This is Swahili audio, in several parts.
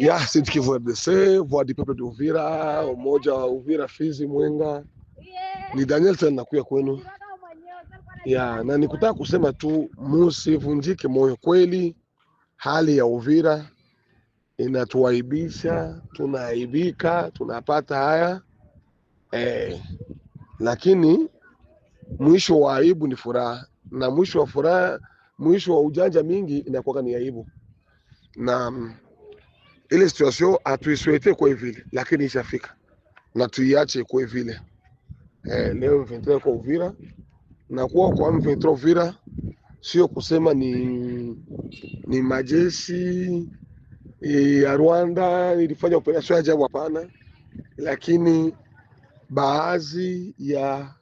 Ya Sud Kivu RDC, Voix du Peuple d'Uvira, umoja wa Uvira, Fizi, Mwenga. Ni Daniel tena nakuya kwenu. Ya, na nikutaka kusema tu musivunjike moyo kweli. Hali ya Uvira inatuaibisha, tunaaibika, tunapata haya lakini mwisho wa aibu ni furaha, na mwisho wa furaha, mwisho wa ujanja mingi inakuwa ni aibu. Na ile situation hatuisouhaite kwa vile, lakini ishafika na tuiache kwa vile. Leo M23 kwa Uvira na kuwa kwa M23 Uvira sio kusema ni majeshi ya Rwanda ilifanya operation ajabu, hapana, lakini baadhi ya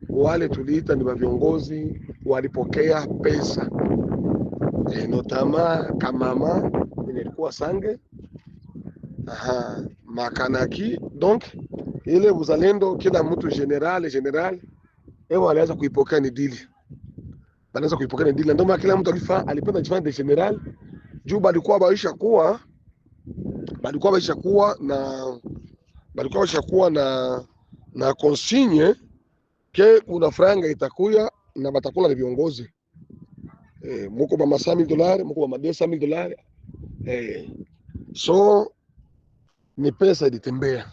wale tuliita ni viongozi walipokea pesa notama kamama ilikuwa Sange, aha, Makanaki. Donc ile uzalendo kila mtu general ewa alianza kuipokea ni dili, alianza kuipokea ni dili, ndio maana kila mtu alipenda jifanya de general juu balikuwa baisha kuwa balikuwa baisha kuwa na consigne ke kuna franga itakuya na batakula ni viongozi muko ba masami dolari, muko ba madesa mil dolari so ni pesa ilitembea.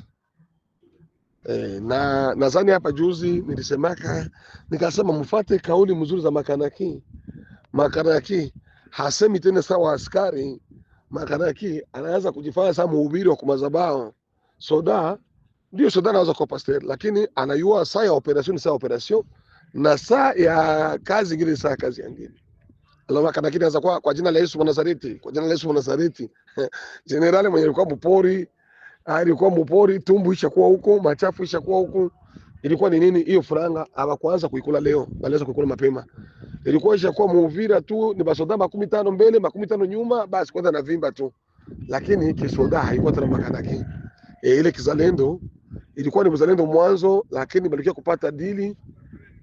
Na nadhani hapa juzi nilisemaka nikasema mfate kauli mzuri za Makanaki. Makanaki hasemi tena sawa askari. Makanaki anaanza kujifanya sawa mhubiri wa kumazabao. Soda ndio soda anaweza kuwa pastor, lakini anayua saa ya operation, saa ya operation na saa ya kazi nyingine, saa ya kazi nyingine. Allah, Makanaki anaanza kwa jina la Yesu wa Nazareti, kwa jina la Yesu wa Nazareti. Generali mwenye alikuwa mpori, alikuwa mpori, tumbu ishakuwa huko, machafu ishakuwa huko. Ilikuwa ni nini hiyo franga? Hawakuanza kuikula leo, walianza kuikula mapema. Ilikuwa ishakuwa Muuvira tu ni basoda 50 mbele, 50 nyuma, basi kwanza na vimba tu. Lakini kisoda haikuwa tena Makanaki. Ile kizalendo ilikuwa ni mzalendo mwanzo, lakini balikia kupata dili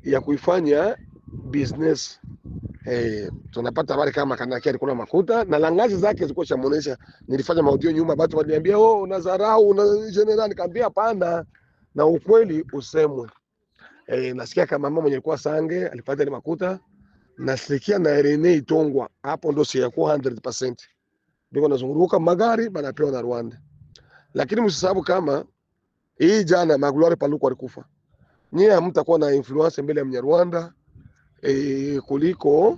ya kuifanya business. Tunapata habari kama Makanaki alikuwa na makuta na langazi zake zilikuwa shamuonesha. Nilifanya maudio nyuma, watu waliniambia oh, unadharau una general. Nikamwambia hapana, na ukweli usemwe. Nasikia kama mama mwenye alikuwa Sange alipata ile makuta, nasikia na Rene Itongwa hapo ndo siyakuwa 100%. Biko nazunguruka magari banapewa na Rwanda. Lakini msisahabu kama hii jana Magloire Paluku alikufa. Nyie hamtakuwa na influence mbele ya Mnyarwanda kuliko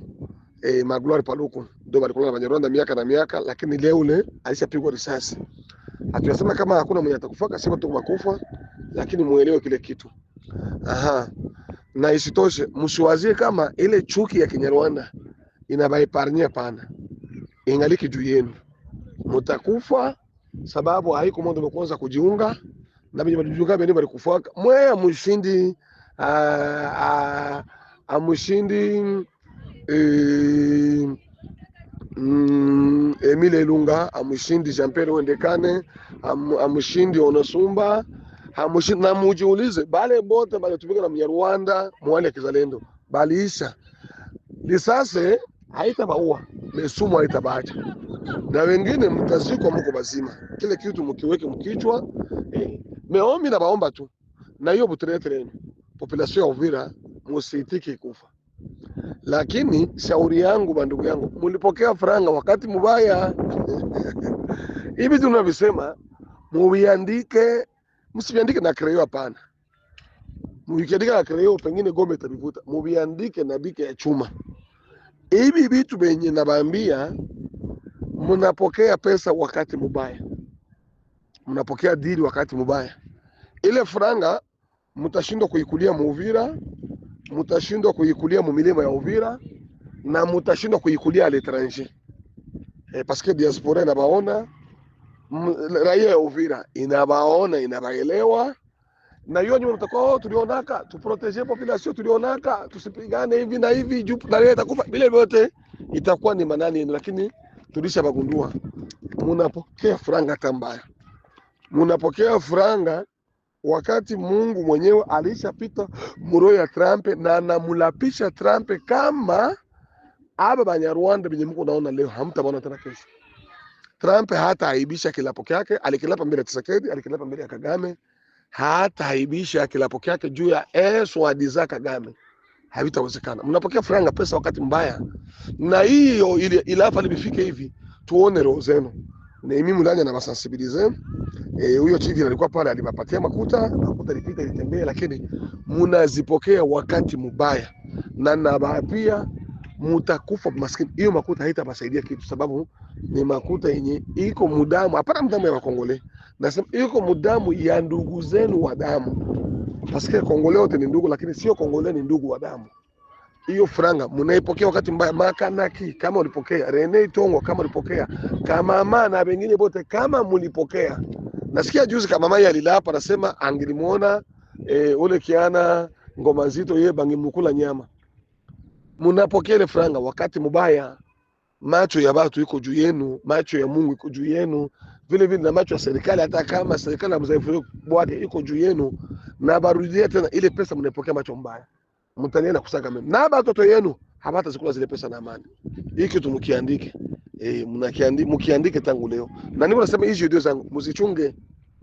Magloire Paluku. Ndio walikuwa na Banyarwanda miaka na miaka, lakini leo ule alishapigwa risasi. Hatuyasema kama hakuna mwenye atakufa, sema tu makufa, lakini muelewe kile kitu. Aha. Na isitoshe msiwazie kama ile chuki ya Kinyarwanda inabaiparnia, pana. Ingaliki juu yenu. Mtakufa sababu haiko mondo mkwanza kujiunga na binyi balijiunga beni balikufa. Mwe mshindi amushindi Emile Ilunga, amushindi Jean Pierre Wendekane, amushindi Onosumba, amushindi. Na mujiulize bale bote balitumika na Mnyarwanda mwale kizalendo baliisha. Lisase haitabaua, mesumu haitabaacha. Na wengine mtazikwa mko bazima. Kile kitu mkiweke mkichwa, meombi na baomba tu. Na hiyo butere yenu. Population ya Uvira musiitiki kufa. Lakini shauri yangu bandugu yangu, mulipokea franga wakati mubaya. Hivi tunavisema muviandike, msiviandike na creo, hapana. Muviandike na creo pengine gombe itavivuta. Muviandike na bike ya chuma. Hivi vitu benye nabambia, mnapokea pesa wakati mubaya. Mnapokea dili wakati mubaya. Ile franga mtashindwa kuikulia Muuvira, mtashindwa kuikulia mumilima ya Uvira, na mtashindwa kuikulia à l'étranger. Parce que diaspora inabaona, raia ya Uvira inabaona, inabaelewa. Na hiyo nyuma mtakuwa, oh, tulionaka, tuprotege population, tulionaka, tusipigane hivi na hivi, juu na raia itakufa. Vile vyote itakuwa ni manani yenu, lakini tulishabagundua. Munapokea franga tambaya. Munapokea franga wakati Mungu mwenyewe alishapita muro ya Trump na anamulapisha Trump kama aba Banyarwanda benye mko naona leo hamtaona tena kesho. Trump hataaibisha kilapo kyake, alikilapa mbele ya Tshisekedi, alikilapa mbele ya Kagame, hataaibisha kilapo kyake juu ya soi-disant Kagame. Havitawezekana. Mnapokea franga pesa wakati mbaya, na hiyo ile ilafa limefika hivi, tuone roho zenu. Na mimi ndani na basensibiliser huyo chivi alikuwa pale, aliwapatia makuta, makuta ilipita ilitembea, lakini mnazipokea wakati mubaya, na nabaapia mutakufa maskini. Hiyo makuta haitabasaidia kitu, sababu ni makuta yenye iko mudamu, hapana mudamu ya Wakongole, nasema iko mudamu ya ndugu zenu wa damu. Paske Kongole wote ni ndugu, lakini sio Kongole ni ndugu wa damu. Hiyo franga mnaipokea wakati mbaya. Makanaki kama ulipokea, Rene Tongo kama ulipokea, kama na wengine bote kama mulipokea. Nasikia juzi kama mama alilapa anasema angelimuona ule kiana ngoma nzito yeye bangemukula nyama. Munapokea ile franga wakati mubaya, macho ya watu iko juu yenu, macho ya Mungu iko juu yenu, vile vile na macho ya serikali, hata kama serikali ya mzaifu wake iko juu yenu, na barudia tena ile pesa mnaipokea macho mbaya, mtanienda kusaga mimi na batoto yenu habata zikula zile pesa na amani. Hiki kitu mkiandike, mnakiandike, mkiandike tangu leo. Na niko nasema hizi video zangu mzichunge,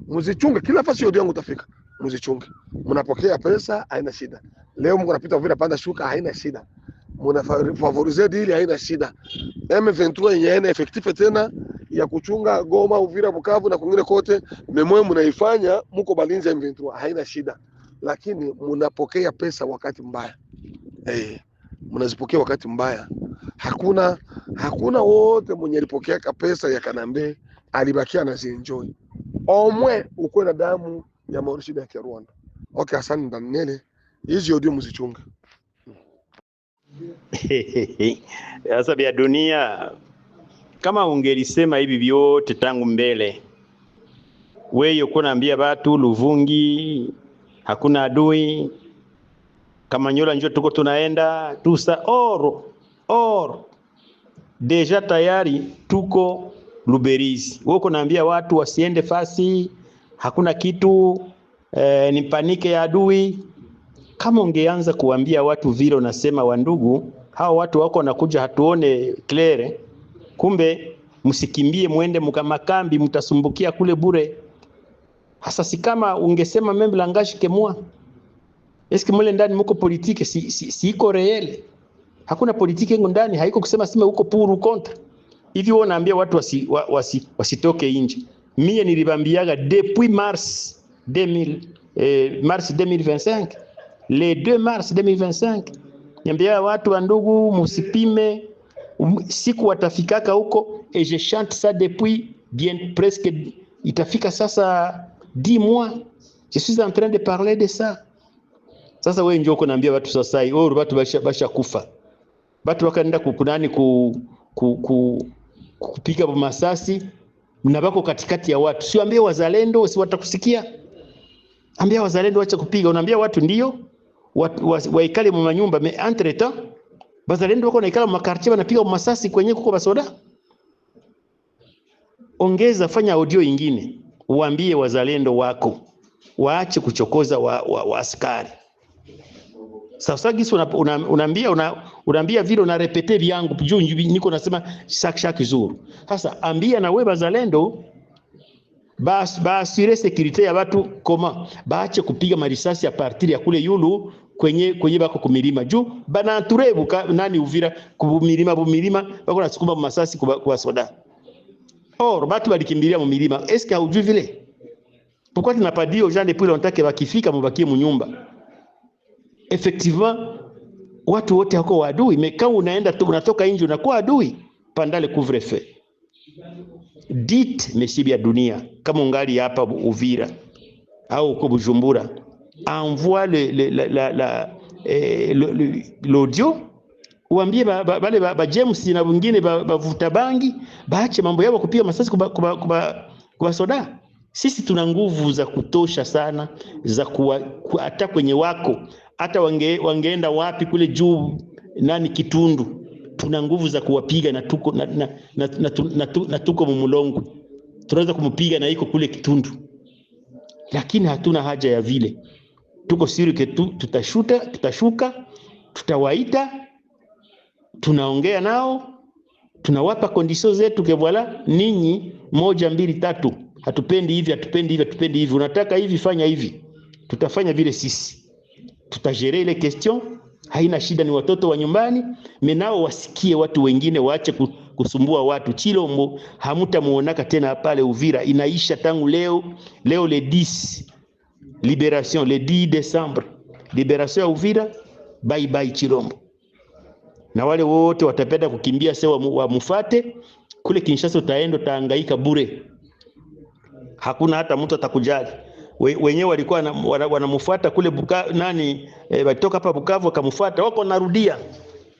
mzichunge kila fasi audio yangu utafika, mzichunge. Mnapokea pesa haina shida. Leo mko napita Uvira panda shuka haina shida. Mnafavorize deal haina shida. M23 yenye haina effective tena ya kuchunga Goma, Uvira, Bukavu na kwingine kote, memwe mnaifanya mko balinzi ya M23 haina shida. Lakini mnapokea pesa wakati mbaya. Mnazipokea wakati mbaya. Hakuna wote mwenye alipokea pesa ya Kanambe alibakia anazienjoy. Omwe uko na damu ya Maurice ya Rwanda. Okay, asante Daniel. Hizi audio mzichunga. Sasa vya dunia, kama ungelisema hivi vyote tangu mbele, wewe uko naambia watu Luvungi hakuna adui, Kamanyola njo tuko tunaenda tusa or deja tayari tuko Luberizi. Wewe uko naambia watu wasiende fasi, hakuna kitu, ni panike ya adui. Kama ungeanza kuambia watu vile unasema, wandugu, hao watu wako wanakuja hatuone claire, kumbe msikimbie muende mkamakambi, mtasumbukia kule bure. Hasa si kama ungesema même langage que moi. Est-ce que mule ndani muko politique si iko réel? Hakuna politique ngo ndani, haiko kusema sema uko pour ou contre. Hivi wewe unaambia watu wasitoke nje. Mie nilibambiaga depuis mars 2000, mars 2025, le 2 mars 2025, niambia watu wa ndugu, musipime siku watafikaka huko, et je chante ça depuis bien presque itafika sasa 10 mois, je suis en train de parler de ça. Sasa wewe njoo kunaambia watu sasa hii, oh, watu basha kufa, watu wakaenda kukunani ku, ku, ku, kupiga masasi na bako katikati ya watu. Sio ambie wazalendo, si watakusikia? Ambia wazalendo wacha kupiga. Unaambia watu ndio waikale mu manyumba, mais entre temps bazalendo wako naikala mu maquartier wanapiga masasi kwenye kuko basoda. Ongeza, fanya audio ingine, uambie wazalendo wako waache kuchokoza wa askari. Sasa gisi unaambia vile unarépéter vyangu juu niko nasema chaque jour. Sasa ambia na wewe bazalendo baassurer sécurité ya watu koma baache kupiga marisasi ya partir ya kule yulu kwenye bako kumilima juu bana entouré buka nani Uvira kumilima bumilima bako nasukuma masasi kwa soda. Or batu balikimbilia mu milima. Est-ce que haujui vile? Pourquoi tu n'as pas dit aux gens depuis longtemps que bakifika mubakie munyumba? Effectivement watu wote hako adui, mais kama unaenda tu unatoka nje unakuwa adui pendant le couvre-feu. Dites monsieur ya dunia, kama ungali hapa Uvira au uko Bujumbura, envoie le, le, la, la, la, eh, l'audio uambie bale ba James na wengine bavuta bangi baache mambo yao kupiga masasi kuba soda. Sisi tuna nguvu za kutosha sana za kuwa, hata kwenye wako hata wangeenda wapi kule juu nani Kitundu, tuna nguvu za kuwapiga na tuko na tuko mumulongo, tunaweza kumpiga na iko kule Kitundu, lakini hatuna haja ya vile. Tuko sûr que tu, tutashuka, tutawaita, tunaongea nao, Tunawapa conditions zetu que voilà, ninyi moja mbili tatu, hatupendi hivi, hatupendi hivi, hatupendi hivi, unataka hivi, fanya hivi, tutafanya vile sisi, tutagérer ile question, haina shida, ni watoto wa nyumbani, menao wasikie watu wengine, waache kusumbua watu. Chilombo hamutamuonaka tena pale Uvira, inaisha tangu leo leo, le 10 libération, le 10 décembre, libération ya Uvira, bye bye Chilombo. Na wale wote watapenda kukimbia se wamufate kule Kinshasa, utaenda utahangaika bure, hakuna hata mtu atakujali. Wenyewe walikuwa wanamfuata kule Buka, nani walitoka hapa Bukavu wakamfuata, wako narudia.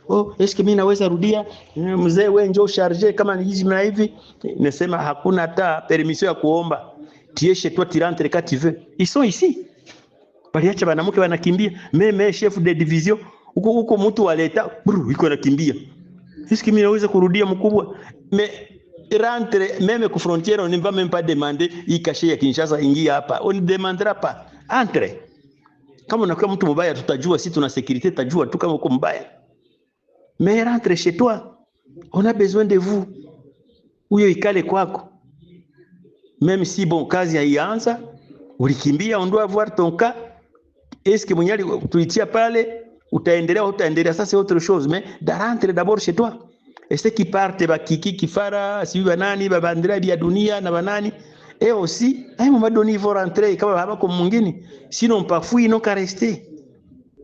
Oh, eske mimi naweza rudia? Mzee wewe njoo charge kama ni hizi na hivi. Nasema hakuna hata permission ya kuomba. Tu es chez toi, tu rentres quand tu veux. Ils sont ici. Baliacha banamuke wanakimbia. Même chef de division huko huko mtu wa leta bru iko nakimbia. Est-ce que mimi naweza kurudia mkubwa? Mais rentre même ku frontière, on ne va même pas demander hii cachet ya Kinshasa, ingia hapa. On ne demandera pas. Entre. Kama unakuwa mtu mbaya tutajua, si tuna sécurité, tutajua tu kama uko mbaya. Mais rentre chez toi. On a besoin de vous. Huyo ikale kwako. Même si bon kazi haianza, ulikimbia, on doit voir ton cas. Est-ce que mwenye tulitia pale utaendelea, utaendelea, ça c'est autre chose, mais rentre d'abord chez toi. Et ceux qui partent bakiki kifara si banani babandira bya dunia na banani et aussi à un moment donné ils vont rentrer kama habako mwingine, sinon pas fui, ils n'ont qu'à rester.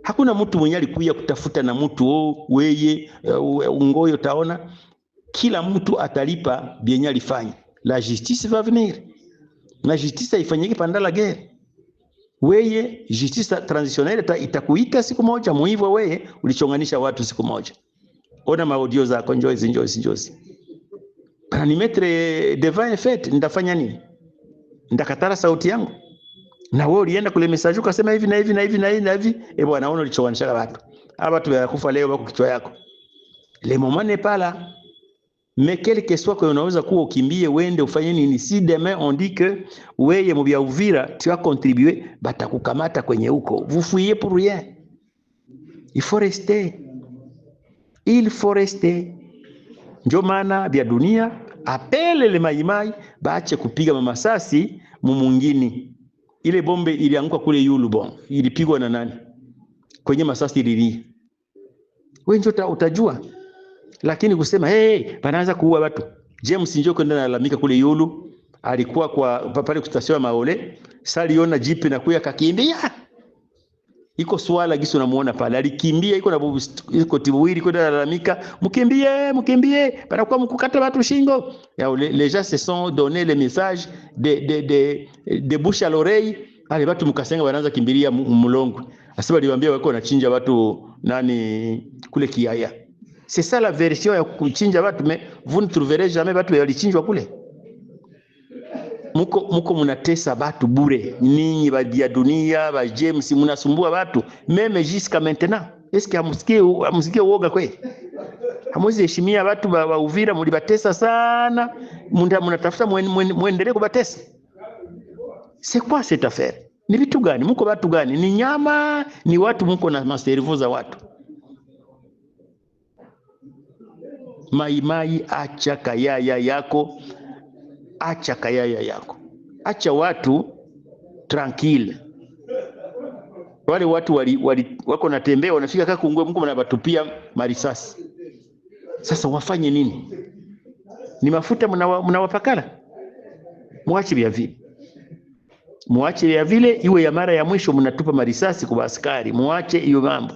Hakuna mtu mwenye alikuya kutafuta na mtu oh, weye ungoyo utaona kila mtu atalipa bienye alifanya. La justice va venir. Na justice haifanyiki pendant la guerre. Weye justice transitionnelle itakuita siku moja muhivyo, weye ulichonganisha watu siku moja. Ona maaudio zako, njozi njozi njozi. Ni mettre devant un fait, ndafanya nini? Ndakatara sauti yangu? Na wewe ulienda kule message ukasema hivi na hivi na hivi na hivi na hivi, eh bwana, ona ulichonganisha watu. Hapa watu wanakufa leo wako kichwa yako. Le moment n'est pas là. Mais quel que soit que unaweza kuwa ukimbie uende ufanye nini, si demain on dit que weye mu bya Uvira tu as contribué, batakukamata kwenye huko. Vous fuyez pour rien. Il faut rester. Il faut rester. Ndio maana bya dunia apele le maimai baache kupiga mamasasi mumungini. Ile bombe ilianguka kule yulu, bon, ilipigwa na nani? Kwenye masasi ililia. Wewe ndio utajua. Lakini kusema hey, banaanza kuua watu. James njoo kwenda nalalamika kule yulu, alikuwa kwa pale kustation ya Maole, saliona jipe na kuya kakimbia. Iko swala gisi unamuona pale, alikimbia iko na iko tibuwili kwenda nalalamika, mkimbie, mkimbie, banakuwa mkukata watu shingo. Ya les gens se sont donné les messages de bouche à l'oreille. Ale watu mkasenga wanaanza kimbilia Mulongwe. Asema aliwaambia wako wanachinja watu nani kule Kiaya. C'est ça la version ya kuchinja watu, mais vous ne trouverez jamais watu walichinjwa kule. Muko munatesa batu bure. Ninyi ba dia dunia, ba James munasumbua watu même jusqu'à maintenant. Est-ce que hamusikie uoga kweli? Hamwezi heshimia watu wa Uvira, mulibatesa sana. Munatafuta muendelee kubatesa. C'est quoi cette affaire? Ni vitu gani? Muko watu gani? Ni nyama, ni watu muko na macerveau za watu. Maimai, acha kayaya yako, acha kayaya yako, acha watu tranquille. Wale watu wali wako natembea wanafika Kakungwe, mko mnabatupia marisasi. Sasa wafanye nini? Ni mafuta mnawapakala? Muache vya vile, muache ya vile iwe ya mara ya mwisho mnatupa marisasi kwa askari, muache hiyo mambo.